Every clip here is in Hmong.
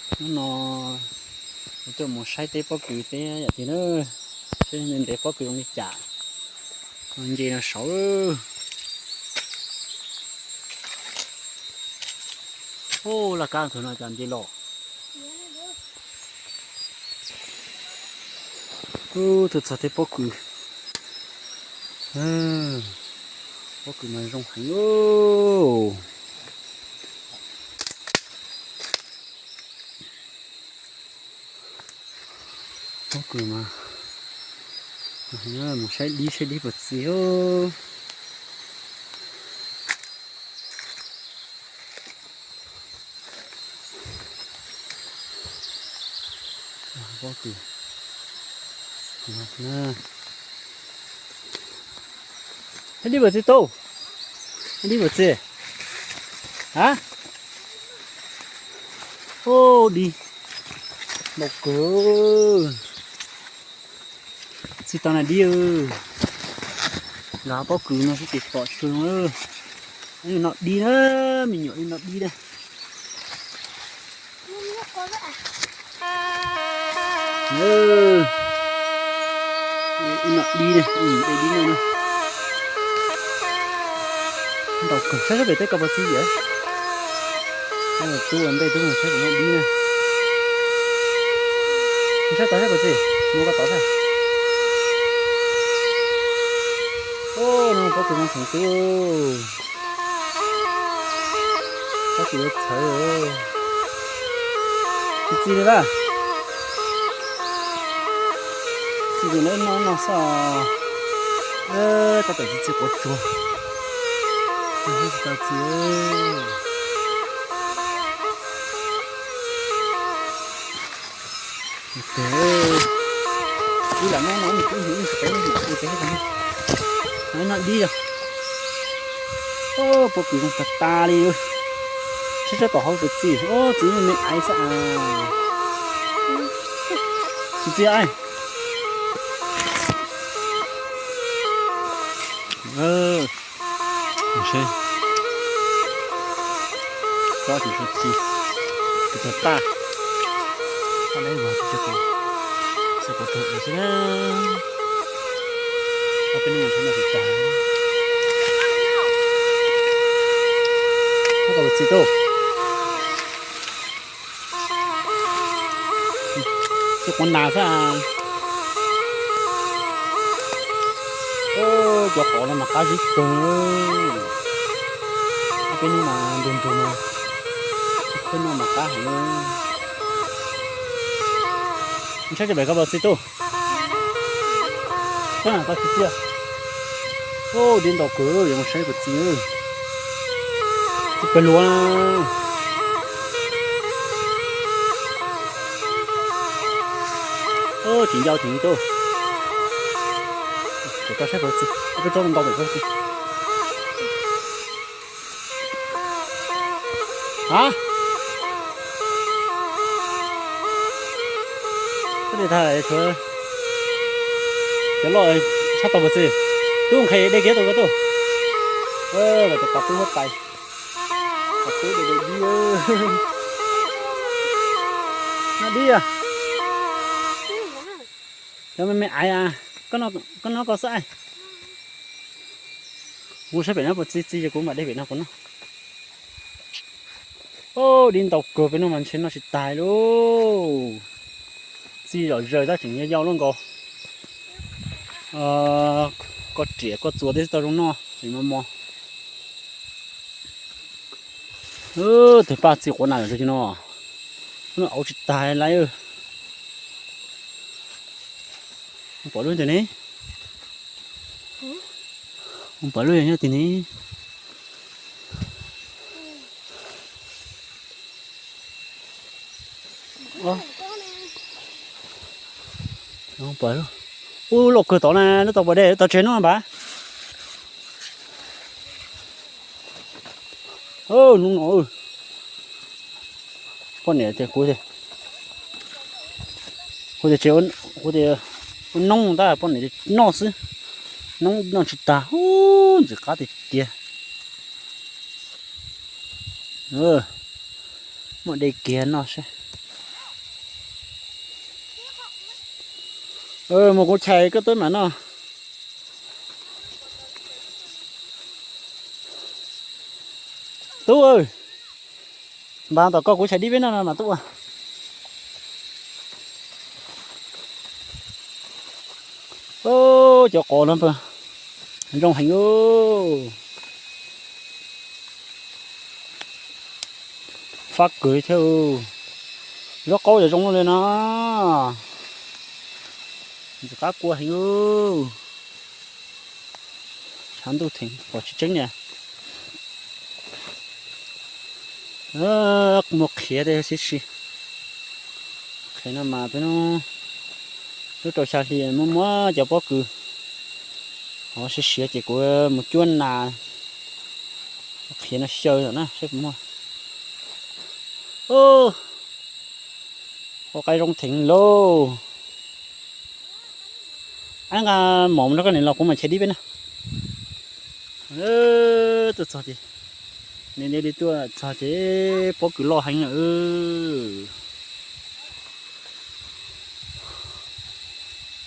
Hnub no kuv tuaj mus saib teb pob kws teb yam twg na, saib ntev pob kws zoo li cas. Nce no saud. Ub, laj kab thaum no cas nce los. Ub, tuaj txog teb pob kws. Pob kws mas zoo heev. Pob kws mas, mus saib dib saib dib puas txi. Pob kws, saib dib puas txi tub, saib dib puas txi. A, ub, dib ntau kawg. Txi tau na dib. Los pob kws no xwb ces pom tsuag. Ib no dib na, me nyuam ib no dib na. Ib no dib na, dib no na. Ntau kawg, saib sab pem teb ko puas txi yam. Tub ua ntej tub mus saib puas muaj dib na. Saib tod saib puas txi, mus ko tod saib. Ub, no pob kws zoo heev tub. Pob kws yuav txhawv. Tsis txi li a. Txi li lawm no no xwb os. Tab tom tsis txi quav tsuag. Tsis tau txi. Ib lam no no nws twb hnub ib tsis peb hnub ib tsis peb hnub no dib yog. Pob kws zoo tag tas li. Saib sab tom hauv puas txi. Txi me me aiv xwb. Tsis txi aiv. Seb, tsob tsis txi, tsis tag tag. Tsob dawb vog tsis txi, xav kom tag xwb na. Ob peb hnub no tsis tag. Muab kom txi tub. Txi quav nas xwb. Cov qos no mas qab zib kawg. Ob peb hnub mas ntug ntug mas, khwb no mas qab heev. Saib cov pem ko puas txi tub. Koj na tau tsis txi. Ub, dib ntau kawg, yuav mus saib puas txi. Txi pawg lug. Ub, tsis ncau theem tub. Pem koj saib puas txi, peb tsob ntau pem koj txi. A, koj li tag suav cov loj sab tau puas txi. Tub nqhis dej kiag tau ko tub. Los tus qos tub huab tais, qos tub dej dej dib. No dib a. Cov me me aiv a, koj noj koj xwb. Kuv saib pem no puas txi, txi ces kuv mam de pem no kuv noj. Ub, dib ntau kawg, peb noj mas ntshe noj tsis tag lauj. Txi zom zaws tab tseem yau yau luaj nkaus. Koj riam koj txuas tib si tau zoo noj tseem mos mos. Tus paj txi quav nas lawm no, auv tsis tag lawm. Pom lub twg ne? Pom lub nyob twg ne? Ub, loj kawg tod na, lub tau pas dej lub tau tseg no npab. Hnub no poj niam tias kuv, kuv tias tsev, kuv tias ua noob tab poj niam tias noj xwb, noob noj tsis tag, ntxim qab tiag tiag. Muaj dej kiag noj seb. Mus kuv chais koj twb mam noj. Tub, npaj tom koj kuv chais dib peb noj no mas tub. Cov qos no zoo heev. Fab kawg thiab. Zaub qaub yog zoo li no. Ntxim qab kua heev. Tshav ntuj theem pom tsis tseeb li. Mus qhiav tej sib si. Qhiav no mas peb lub rau xya hli muab muab cov pob kws ho siav siav ces kuv mus cuab nas qhiav no xyaw na seb puas muaj. Ua qaib zoo theem lauj. Ab, nqa mom rau koj niam los kuv mam chais dib peb na. Tuaj txog ces, neb li tuaj txog ces pob kws loj heev na.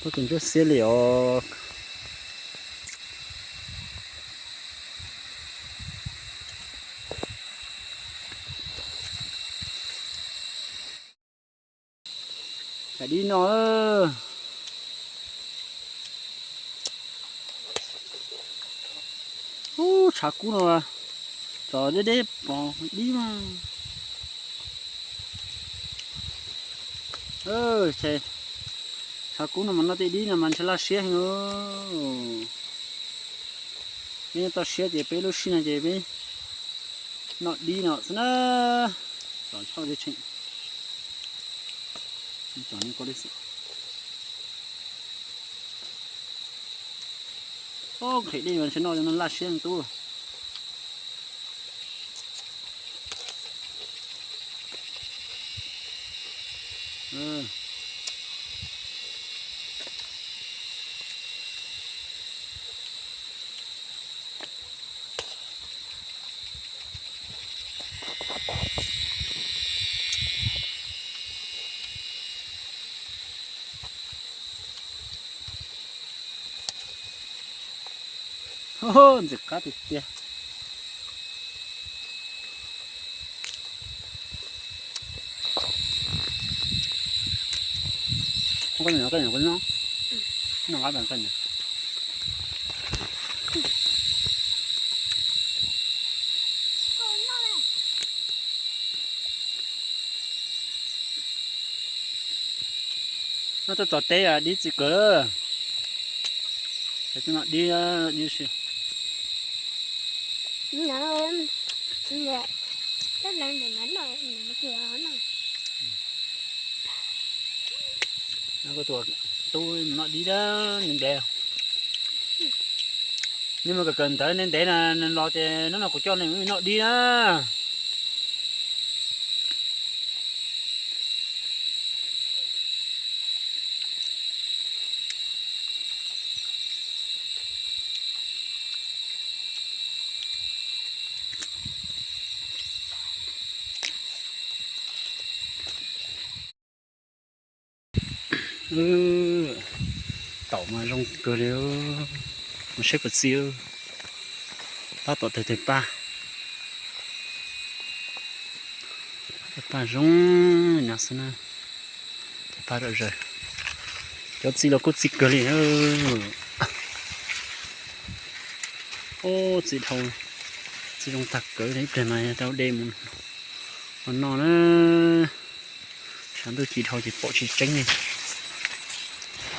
Pob kws ntsuab xiab li os. Chais dib no. Ub, tshav kub no, tsom deb deb pom dib mas. Tshav kub no mas noj tej dib no mas ntshe laj siab heev. Peb nyob toj siab ces peb lub sij no ces peb noj dib no xwb na. Tsom choj li tseem, tsom li ko li xwb. Ob, nqhis dib mas ntshe noj no laj siab tub. Ntxim qab tiag tiag. Noj txog teb dib txi kawg. Dib, dib si. Tub noj dib dab ntev. Nej mus kawm kawm ntawv ntev ntev na los ces hnub no kuv coj nej noj dib na. Taum mas zoo kawg li. Mus saib puas txi. Tab tom tawg tes paj. Tes paj zoo no xwb na. Tes paj zom zaws. Cov txi los kuj txi kawg li. Ub, txi dhau, txi zoo tag kawg li, ib pliag mas rau de mus noj na. Tshav ntuj ci dhau ces pom tsis tseeb li.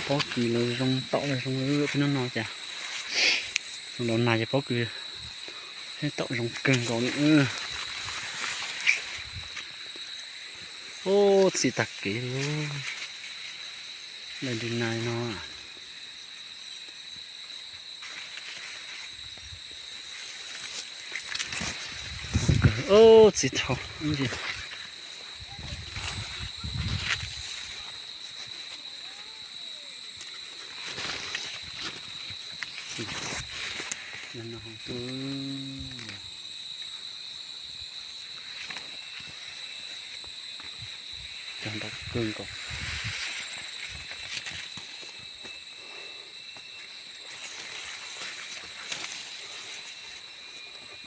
Pob kws los zoo, taum los zoo, peb hnub no cas los nag ces pob kws taum zoo kawg nkaus li. Ub, txi tag kev li. Daim nrig nais no. Ub, txi dhau. Cog ntau kawg nkaus.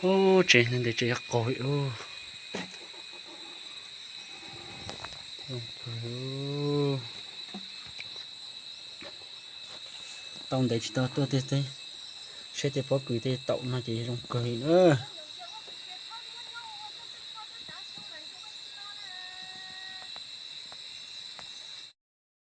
Ub, tsev neeg ntev tsev qaug. Tau ntev tsis tau tuaj tej, seb tej pob kws tej taum no ces zoo kawg li na.